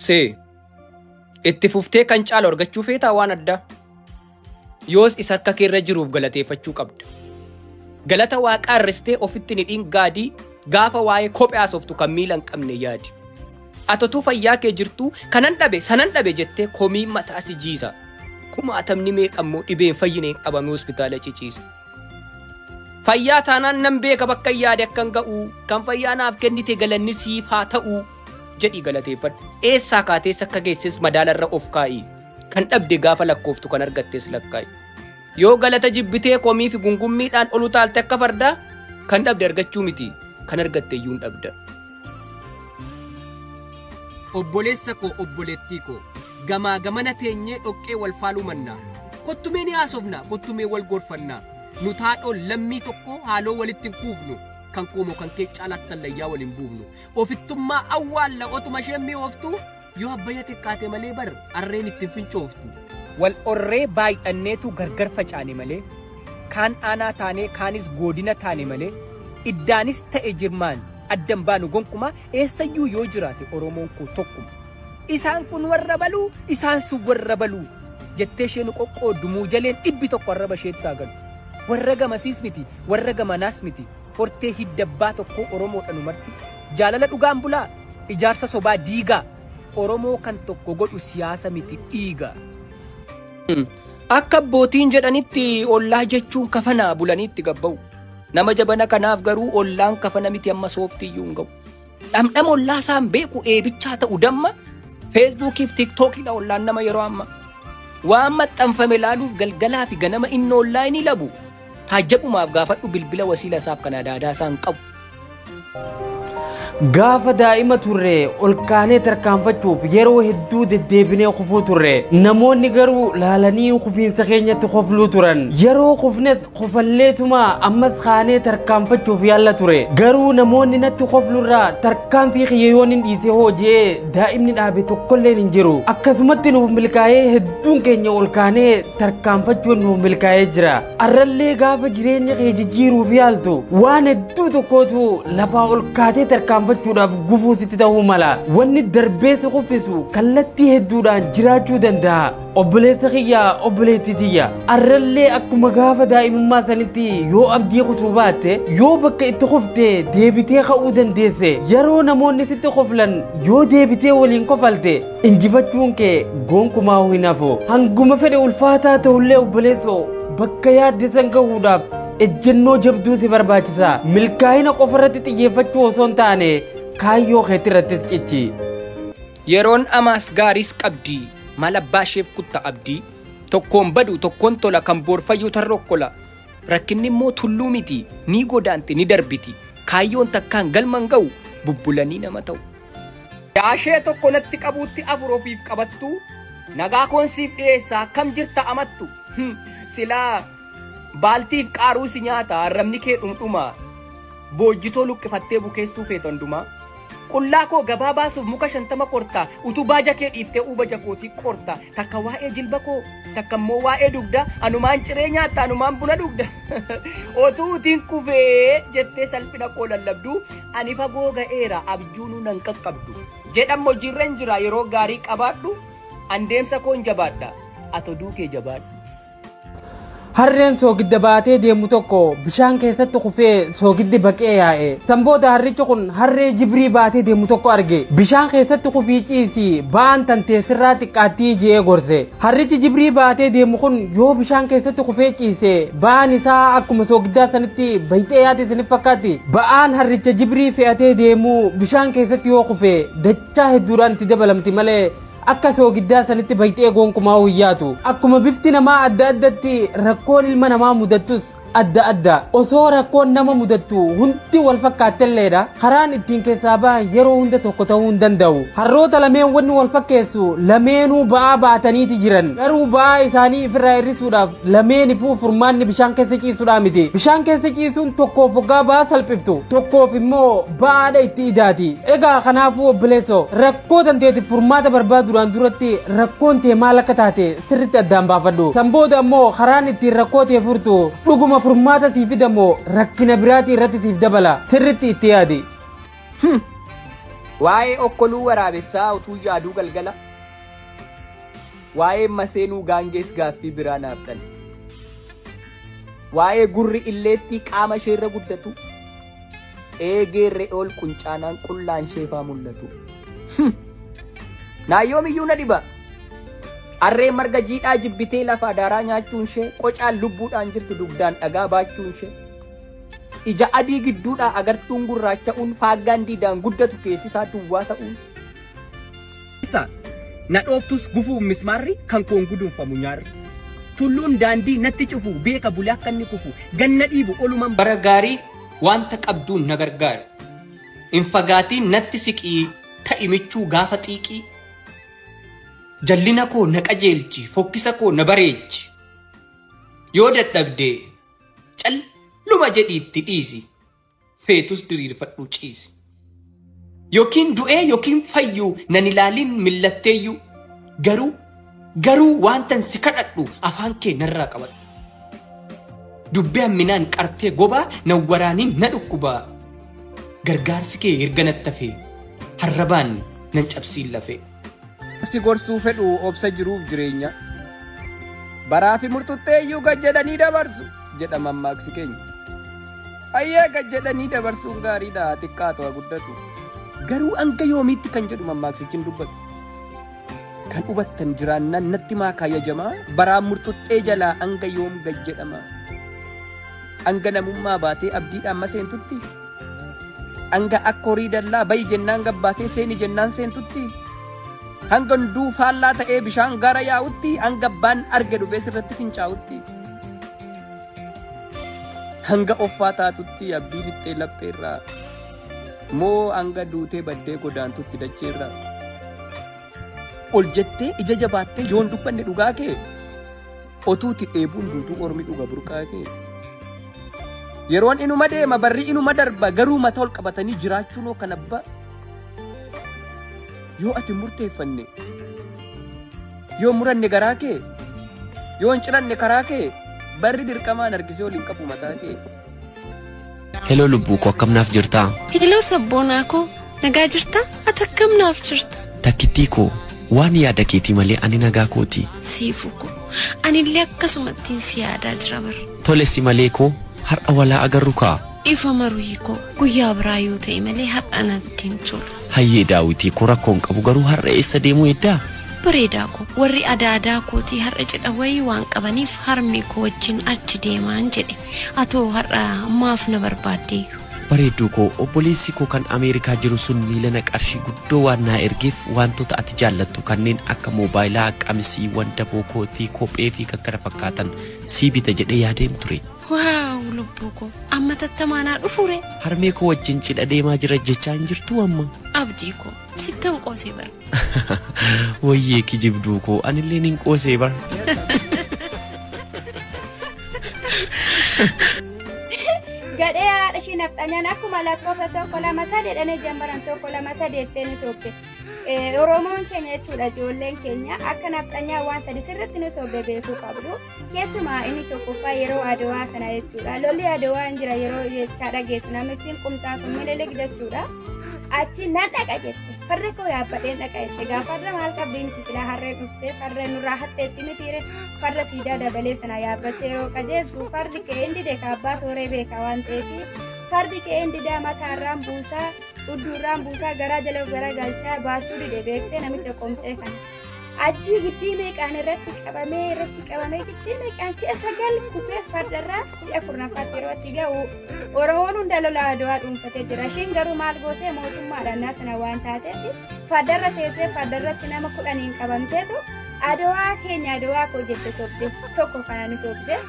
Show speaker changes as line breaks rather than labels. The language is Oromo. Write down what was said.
See itti fuftee kan caalu argachuu feetaa waan addaa. Yoos isa harka keerra jiruuf galateeffachuu qabda. Galata waaqaa irristee ofitti ni gaadii gaafa waa'ee kophee haasoftu kan miila hin qabne yaadi. Atotuu fayyaa kee jirtuu kanan dhabe sanan dhabe jettee komii mataa si jiisa. Kumaatamni meeqammoo dhibeen fayyineen qabamee hospitaala ciciisa. Fayyaa taanaan nan beeka bakka yaade akkan ga'u kan fayyaa naaf kennite galanni siif haa ta'u jedhii galateeffadhu. Eessaa kaatees akka geesses madaalarra of kaa'i. Kan dhabde gaafa lakkooftu kan argattes lakkaa'i. Yoo galata jibbitee komii fi gungummiidhaan ol utaalte akka fardaa kan dhabde argachuu miti kan argatte iyyuu hin dhabda. Obboleessa koo obboleettii koo gamaa gamana teenyee dhoqqee wal faaluu mannaa. Kottumee ni haasofna kottumee wal gorfannaa. Nu taadhoon lammii tokko haaloo walitti hin kuufnu. Kan koomoo kan kee caalaatti tallayyaa waliin buufnu. Ofittummaa awwaalla otuma isheen mi'ooftu yoo abbayya xiqqaate malee bar harreen ittiin fincooftu. Wal orree baay'anneetu gargar facaane malee kaan aanaa taanee kaanis godina taane malee iddaanis ta'e jirmaan addan baanu gonkumaa eessayyuu yoo jiraate Oromoon koo tokkuma. Isaan kun warra baluu isaan sun warra baluu jettee isheen qoqqooddu muujaleen dhibbi tokko arraba isheetti haa galu. Warra gamasiis miti warra gamanaas miti hortee hiddabbaa tokko Oromoodha nu marti. Jaalala dhugaan bulaa ijaarsa sobaa diigaa Oromoo kan tokko godhu siyaasa miti dhiiga. Akka abbootiin jedhanitti ollaa jechuun kafanaa bulaniitti gabba'u. Nama jabana kanaaf garuu ollaan kafana miti amma sooftiyyuu hin ga'u. Dhamdhama ollaa isaan beeku eebichaa ta'u damma Feesbuukiif Tiktookiidha ollaan nama yeroo amma. Waan maxxanfame ilaaluuf galgalaa fi ganama inni ollaa inni labu. Taajjabumaaf gaafadhu bilbila wasiila isaaf kan adaadaa isaan qabu.
Gaafa daa'ima turre ol kaanee tarkaanfachuuf yeroo hedduu deddeebinee kufuu turre. Namoonni garuu laalanii kufiinsa keenyatti kofluu turan. Yeroo kufnes kofalleetuma ammas kaanee tarkaanfachuuf yaalla ture. Garuu namoonni natti koflurraa tarkaanfii kiyya yoon hin dhiise hojii daa'imni dhaabe tokkolleen hin jiru. Akkasumatti nuuf milkaa'ee hedduun keenya ol kaanee tarkaanfachuun nuuf milkaa'ee jira. Arrallee gaafa jireenya kee jijjiiruuf yaaltu waan hedduu tokkootu lafaa ol kaatee tarkaanfachuudhaaf gufuu sitti ta'uu mala. Wanni darbee si kuffisu kallattii hedduudhaan jiraachuu danda'a. Obboleessa kiyya obboleettii tiyya. Arrallee akkuma gaafa daa'imummaa sanitti yoo abdii kutuu baatte yoo bakka itti kufte deebitee ka'uu dandeesse. Yeroo namoonni sitti koflan yoo deebitee waliin kofalte injifachuun kee gonkumaa hin hafu. Hanguma fedhe ulfaataa ta'ullee obboleessoo bakka yaadde san gahuudhaaf ejjennoo jabduu si barbaachisa. Milkaa'ina qofa irratti xiyyeeffachuu osoo hin taane kaayyoo keetti irrattis cichi.
Yeroon amaas gaariis qabdi maal abbaa isheef kutta abdii. Tokkoon badu tokkoon tola kan boorfayyuu tarrokkola. Rakkinni immoo tulluu miti ni godaanti ni darbiti. Kaayyoon takkaan galma hin ga'u bubbulanii nama ta'u. Daashee tokko natti qabuutti afur ofiif qabattu nagaa koon siif dhiyeessa akkam jirta amattu. Silaa baaltiif qaaruu si nyaata arrabni kee dhumdhuma. Boojjitoo luqqifattee bukeessuu feetan dumaa. Qullaa koo gabaa baasuuf muka 50 korta utubaa jakee dhiiftee uuba jakootii qorta. Takka waa'ee jilba koo takka immoo waa'ee dugda anumaan ciree nyaatta anumaan buna dugda. Otuutiin kufee jettee salphina koo lallabdu ani fagoo ga'eera abjuunuu nan qaqqabdu. Jedhammoo hojiirra jira yeroo gaarii qabaadhu an deemsa koon jabaadha ati oduu kee jabaadhu.
Harreen soogidda baatee deemu tokko bishaan keessatti kufee soogiddi baqee yaa'e. San booda harrichi kun harree jibrii baatee deemu tokko arge. Bishaan keessatti kufii ciisii ba'aan tantee sirraa xiqqaattii je'ee gorse. Harrichi jibrii baatee deemu kun yoo bishaan keessatti kufee ciise ba'aan isaa akkuma soogiddaa sanitti bayxee yaate isiniif fakkaatti. Ba'aan harricha jibrii fe'atee deemu bishaan keessatti yoo kufe dachaa hedduudhaan itti dabalamti malee akka soogiddaa sanitti bayxee gonkumaa huyyaatu. Akkuma bifti namaa adda addatti rakkoon ilma namaa mudattus adda adda. Osoo rakkoon nama mudattu hundi wal fakkaattelleedha. Karaan ittiin keessaa bahan yeroo hunda tokko ta'uu hin danda'u. Harroota lameen wanni wal fakkeessu lameenuu ba'aa baataniiti jiran. Garuu ba'aa isaanii ifirraa hir'isuudhaaf lameenifuu furmaanni bishaan keessa ciisuudhaa miti. Bishaan keessa ciisuun tokkoof hoggaa ba'aa salphiftu tokkoof immoo ba'aadha itti idaati. Egaa kanaafuu obboleessoo rakkoo tanteetiif furmaata barbaaduudhaan duratti rakkoon tee maal akka taate sirriitti addaan baafadhu. San booda immoo karaan ittiin rakkoo tee furtu dhuguma furmaata siif fidamoo rakkina biraatii irratti siif dabala sirriitti itti yaadi.
Waa'ee okkoluu waraabessaa utuu yaaduu galgala. Waa'ee maseenuu gaangees gaaffii biraa naaf dhale. Waa'ee gurri illeettii qaama isheerra guddatu. Eegee re'ool quncaanaan qullaan isheefaa mul'atu. Naayyoomiyyuu na dhiba. Harree marga jiidhaa jibbitee lafa daaraa nyaachuun ishee, qocaan lubbuudhaan jirtu dugdaan dhagaa baachuun ishee. Ija adii gidduudhaa agartuun gurraacha'uun faaggaan diidaan guddatu keessisaa duwwaa ta'uun. Na dhooftus gufuun mismaarri kan koon guduunfamu nyaarri. Tulluun daandii natti cufu beeka bulee akka inni kufu ganna dhiibu oluman. Bara gaarii wanta qabduun na gargaara. Hin fagaatiin natti siqii ta'i michuu gaafa xiiqii. Jallina koo na qajeelchi, fokkisa koo na bareechi. Yoo dadhabdee calluma jedhiitti dhiisi, feetus diriirfadhu ciisi. Yookiin du'ee yookiin fayyuu nan ilaalin millatteeyyuu garuu waantan si kadhadhu afaan kee narraa qabadhu. Dubbii hamminaan qartee gobaa nan waraaniin na dhukkubaa. Gargaarsi kee erga natti hafee harrabaan nan cabsiin lafee. Si gorsuu fedhu obsa jiruuf jireenya. Baraa fi murtuttee iyyuu gad jedhanii dabarsu jedha mammaaksi keenya. Ayyee gad jedhanii dabarsuun gaariidha xiqqaatu haa guddatu. Garuu hanga yoomiitti kan jedhu mammaaksichi hin dubbatu. Kan hubattan jiraannaan natti maakaa yajamaa baraa murtuttee jalaa hanga yoom gad jedhama. Hanga namummaa baatee abdiidhaan maseentutti. Hanga akka horii dallaa bayi jennaan gabbaatee seeni jennaan seentutti. Hanga hunduu faallaa ta'ee bishaan gara yaa'utti, hanga abbaan arge dhufee sirratti fincaa'utti. Hanga offaa taatutti abdii fixxee lapheerraa. Moo hanga duutee baddee godaantutti dacheerraa. Ol jettee ija jabaattee yoon dubbanne dhugaa kee otuuti dheebuun duutuu ormi dhuga burqaa kee. Yeroon inuma deema barri inuma darba garuu mata ol qabatanii jiraachuun kan abbaa. Yoo ati murteeffanne, yoo muranne garaa kee, yoo hin ciranne karaa kee, barri dirqamaan harkisee ol hin qabu mataa kee.
Heloo lubbuu koo akkam naaf jirtaa?
Heloo sabboonaa koo nagaa jirtaa? Ati akkam naaf jirta?
Takkittii koo waan yaada keetii malee ani nagaa kooti.
Siifuu koo anillee akkasumattiin si yaadaa jira bara.
Tole si malee koo har'a walaa agarru kaa.
Ifa maruyi koo guyyaa biraa yoo ta'e malee har'a natti hin tolu.
Hayyee daawwitii koo rakkoon qabu garuu har'a eessa deemuu eddaa?
Bareedaa koo warri adaadaa kootii har'a cidha wayii waan qabaniif harmi koo wajjin achi deemaan jedhe. Atoo har'a maaf na barbaaddeeyyu?
Bareedduu koo obboleessi koo kan Ameerikaa jiru sun miilana qarshii guddoo waan naa ergeef wantoota ati jaallattu kanneen akka moobaayilaa, qamisii, wandaboo kootii, kophee fi kan kana fakkaatan sii bita jedhee yaadeen ture.
Waaw lubbuu koo amma tattamaanaa dhufure.
Harmee koo wajjin cidha deemaa jira jechaa hin jirtuu amma?
Abdii koo sittan qoosee bara.
Wayyee kijibduu koo anillee nin qoosee bara.
Gadhee haadha ishii nafxanyaan akkuma lakkoofsa 1 2 3 jedhanii jambaran 1 2 3 jettee ni soobde. Oromoon keenya jechuudha ijoolleen keenya akka nafxanyaa waan sadi sirriitti nu soobde beekuu qabdu. Keessumaa inni tokkoffaa yeroo Adawaa sana jechuudha. Lolli Adawaa hin jira yeroo jechaa dhageessu namittiin qumxaan sun Minilik jechuudha. Achi nan dhaqa jette. Farri koo yaabbadheen dhaqa jette. Gaafarra maal qabdii miti silaa harreen dhuftee farra nurraa hatteetti mitiire farra siidaa dabalee sana yaabbattee yeroo qajeeltu fardi kee hin dide kaabbaa sooree beeka waan ta'eef fardi kee hin didaa mataarraan buusaa udduurraan buusaa garaa jala gara galchaa baachuu dide beektee namicha qomcee kana. Achi giddii meeqaan irratti qabamee giddii meeqaan si'a 9 kufee fardarraa si'a 10ffaatti yeroo achi ga'u Oromoon hunda lola Adawaa dhuunfatee jira. Ishiin garuu maal gootee mootummaadhaan naasana waan taateef fardarra teessee fardarratti nama 10 qabamteetu Adawaa keenya Adawaa koo jette soobde tokko kana ni soobde.